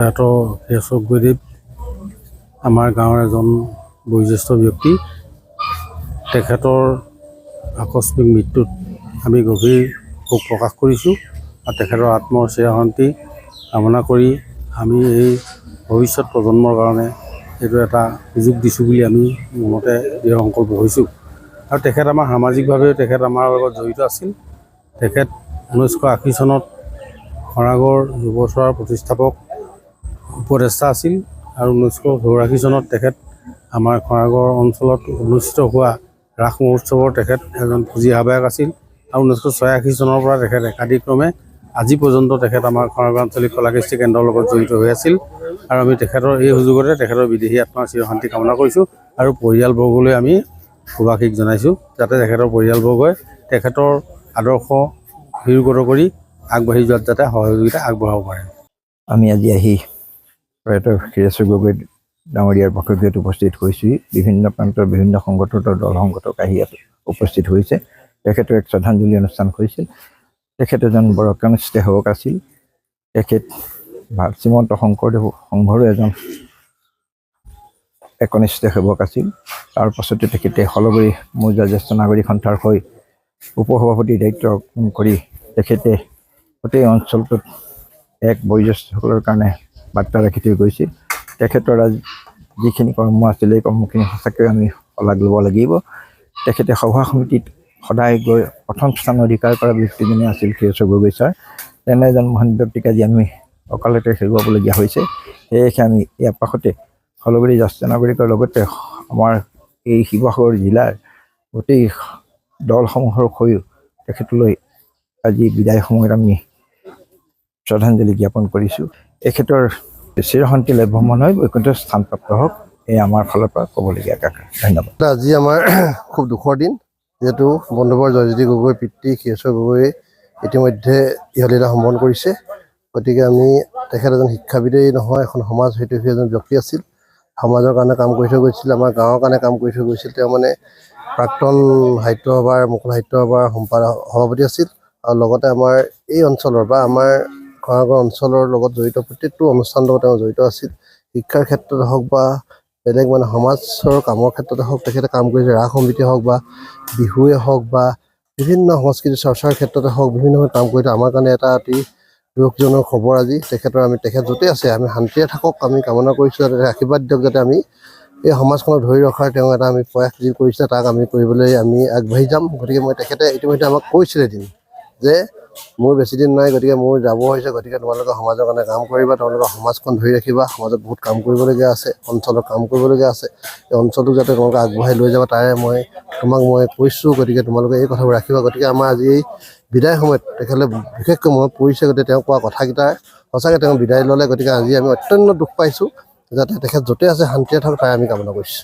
প্ৰয়াত হিৰেশ্বৰ গগৈদেৱ আমাৰ গাঁৱৰ এজন বয়োজ্যেষ্ঠ ব্যক্তি। তেখেতৰ আকস্মিক মৃত্যুত আমি গভীৰ শোক প্ৰকাশ কৰিছোঁ আৰু তেখেতৰ আত্মৰ চিৰশান্তি কামনা কৰি আমি এই ভৱিষ্যত প্ৰজন্মৰ কাৰণে এইটো এটা সুযোগ দিছোঁ বুলি আমি মনতে দৃঢ় সংকল্প হৈছোঁ। আৰু তেখেত আমাৰ সামাজিকভাৱেও তেখেত আমাৰ লগত জড়িত আছিল। তেখেত 1980 চনত খৰাগড় যুৱ চ'ৰাৰ প্ৰতিষ্ঠাপক উপদেষ্টা আছিল আৰু 1984 চনত তেখেত আমাৰ খৰাগড় অঞ্চলত অনুষ্ঠিত হোৱা ৰাস মহোৎসৱৰ তেখেত এজন পুঁজি আহ্বায়ক আছিল। আৰু 1986 চনৰ পৰা তেখেত একাদিক্ৰমে আজি পৰ্যন্ত তেখেত আমাৰ খৰাগড় আঞ্চলিক কলাকৃষ্টি কেন্দ্ৰৰ লগত জড়িত হৈ আছিল। আৰু আমি তেখেতৰ এই সুযোগতে তেখেতৰ বিদেহী আত্মাৰ চিৰশান্তি কামনা কৰিছোঁ আৰু পৰিয়ালবৰ্গলৈ আমি শুভাশীষ জনাইছোঁ, যাতে তেখেতৰ পৰিয়ালবৰ্গই তেখেতৰ আদৰ্শ শিৰোগত কৰি আগবাঢ়ি যোৱাত যাতে সহযোগিতা আগবঢ়াব পাৰে। আমি আজি আহি প্ৰয়াত ক্ষীৰেশ্বৰ গগৈ ডাঙৰীয়াৰ বাসগৃহত উপস্থিত হৈছোঁহি। বিভিন্ন প্ৰান্তৰ বিভিন্ন সংগঠনৰ দল সংগঠক আহি ইয়াত উপস্থিত হৈছে। তেখেতৰ এক শ্ৰদ্ধাঞ্জলি অনুষ্ঠান হৈছিল। তেখেত এজন বৰ একনিষ্ঠ সেৱক আছিল। তেখেত শ্ৰীমন্ত শংকৰদেৱ সংঘৰো এজন একনিষ্ঠ সেৱক আছিল। তাৰ পাছতে তেখেতে শলগুৰি মৌজা জ্যেষ্ঠ নাগৰিক সন্থাৰ হৈ উপসভাপতিৰ দায়িত্ব অৰ্পণ কৰি তেখেতে গোটেই অঞ্চলটোত এক বয়োজ্যেষ্ঠসকলৰ কাৰণে বাৰ্তা ৰাখি থৈ গৈছিল। তেখেতৰ আজ যিখিনি কৰ্ম আছিল, এই কৰ্মখিনি সঁচাকৈ আমি শলাগ ল'ব লাগিব। তেখেতে সভা সমিতিত সদায় গৈ প্ৰথম স্থান অধিকাৰ কৰা ব্যক্তিজনে আছিল ক্ষীৰেশ্বৰ গগৈ ছাৰ। তেনে এজন মহান ব্যক্তিক আজি আমি অকালতে হেৰুৱাবলগীয়া হৈছে। সেয়েহে আমি ইয়াৰ পাছতে শলগুৰি জ্যেষ্ঠ নাগৰিকৰ লগতে আমাৰ এই শিৱসাগৰ জিলাৰ গোটেই দলসমূহৰ হৈও তেখেতলৈ আজি বিদায় সময়ত আমি শ্ৰদ্ধাঞ্জলি জ্ঞাপন কৰিছোঁ। তেখেতৰ চিৰশান্তি লভ্যমান হৈ বৈকুণ্ঠ স্থানপ্ৰাপ্ত হওক, এই আমাৰ ফালৰ পৰা ক'বলগীয়া কথা। ধন্যবাদ। আজি আমাৰ খুব দুখৰ দিন, যিহেতু বন্ধুবৰ জয়জ্যোতি গগৈৰ পিতৃ ক্ষীৰেশ্বৰ গগৈয়ে ইতিমধ্যে ইহলীলা সম্বৰণ কৰিছে। গতিকে আমি তেখেত এজন শিক্ষাবিদেই নহয়, এখন সমাজ হিতৈষী এজন ব্যক্তি আছিল। সমাজৰ কাৰণে কাম কৰি থৈ গৈছিল, আমাৰ গাঁৱৰ কাৰণে কাম কৰি থৈ গৈছিল। তেওঁ মানে প্ৰাক্তন সাহিত্য সভাৰ, মুকুল সাহিত্য সভাৰ সম্পাদক সভাপতি আছিল আৰু লগতে আমাৰ এই অঞ্চলৰ বা আমাৰ খৰাগড় অঞ্চলৰ লগত জড়িত প্ৰত্যেকটো অনুষ্ঠানৰ লগত তেওঁ জড়িত আছিল। শিক্ষাৰ ক্ষেত্ৰতে হওক বা বেলেগ মানে সমাজৰ কামৰ ক্ষেত্ৰতে হওক, তেখেতে কাম কৰিছে। ৰাস সমিতি হওক বা বিহুৱে হওক বা বিভিন্ন সংস্কৃতি চৰ্চাৰ ক্ষেত্ৰতে হওক, বিভিন্ন কাম কৰিছে। আমাৰ কাৰণে এটা অতি দুখজনক খবৰ আজি তেখেতৰ। আমি তেখেত য'তেই আছে, আমি শান্তিৰে থাকক আমি কামনা কৰিছোঁ, যাতে আশীৰ্বাদ দিয়ক, যাতে আমি এই সমাজখনক ধৰি ৰখাৰ তেওঁ এটা আমি প্ৰয়াস যি কৰিছে, তাক আমি কৰিবলৈ আমি আগবাঢ়ি যাম। গতিকে মই তেখেতে ইতিমধ্যে আমাক কৈছিলে এদিন যে মোৰ বেছি দিন নাই, গতিকে মোৰ যাব হৈছে, গতিকে তোমালোকে সমাজৰ কাৰণে কাম কৰিবা, তোমালোকে সমাজখন ধৰি ৰাখিবা। সমাজত বহুত কাম কৰিবলগীয়া আছে, অঞ্চলত কাম কৰিবলগীয়া আছে। এই অঞ্চলটোক যাতে তোমালোকে আগবঢ়াই লৈ যাবা, তাৰে মই তোমাক মই কৈছোঁ, গতিকে তোমালোকে এই কথাবোৰ ৰাখিবা। গতিকে আমাৰ আজি এই বিদায় সময়ত তেখেতলৈ বিশেষকৈ মনত পৰিছে। গতিকে তেওঁ কোৱা কথাকেইটাৰ সঁচাকৈ তেওঁ বিদায় ল'লে, গতিকে আজি আমি অত্যন্ত দুখ পাইছোঁ। যাতে তেখেত য'তে আছে শান্তিৰে থাকক, তাৰে আমি কামনা কৰিছোঁ।